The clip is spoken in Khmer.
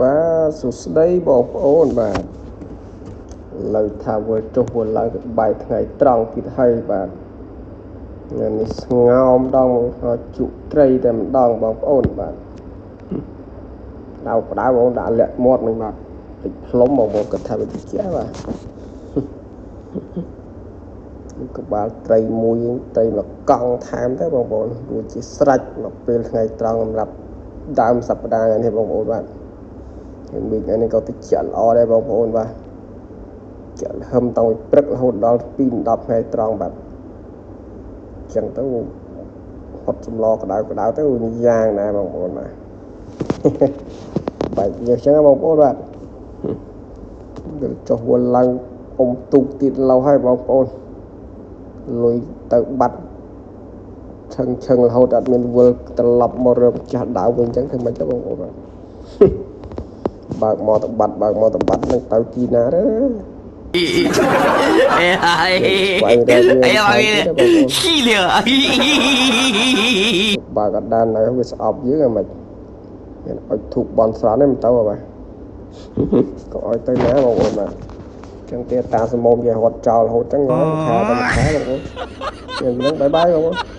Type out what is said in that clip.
បាទសួស្តីបងប្អូនបាទលើថាវិលចុះវិលឡើងទៅបាយថ្ងៃត្រង់ទៀតហើយបាទថ្ងៃនេះស្ងោមដងហើយជក់ត្រីតែម្ដងបងប្អូនបាទដៅផ្ដៅបងដាក់លាក់មាត់មិញបាទតិចផ្លុំបងប្អូនគាត់ថាវាតិចបាទក្បាលត្រីមួយត្រីមួយកង់ថែមទៅបងប្អូនរួចជាស្រេចមកពេលថ្ងៃត្រង់សម្រាប់ដើមសប្តាហ៍នេះបងប្អូនបាទហើយមីថ្ងៃនេះក៏តិចល្អដែរបងប្អូនបាទចាក់ហឹមតាំងពីព្រឹករហូតដល់2 10ថ្ងៃត្រង់បាទអញ្ចឹងទៅហត់សម្លក្តៅក្តៅទៅយ៉ាងដែរបងប្អូនបាទបែកញើសអញ្ចឹងបងប្អូនបាទចុះវល់ឡើងអុំទូកទៀតឡូវហើយបងប្អូនលុយទៅបាត់ឆឹងឆឹងរហូតអត់មានវិលត្រឡប់មករកម្ចាស់ដើមវិញអញ្ចឹងធ្វើម៉េចទៅបងប្អូនបាទបើកមកទៅបាត់បើកមកទៅបាត់នឹងទៅទីណាទេ 哎呀妈咪，气的！ បើកអត់ដាននៅវាស្អប់យើងហ្មងមានអុចធូបបនស្រន់ហ្នឹងមិនទៅបាទក៏ឲ្យទៅណាបងប្អូនបាទចឹងទៀតតាសមុំគេរត់ចោលរហូតចឹងខែទៅខែបងប្អូនហ្នឹងបាយបាយបងប្អូន។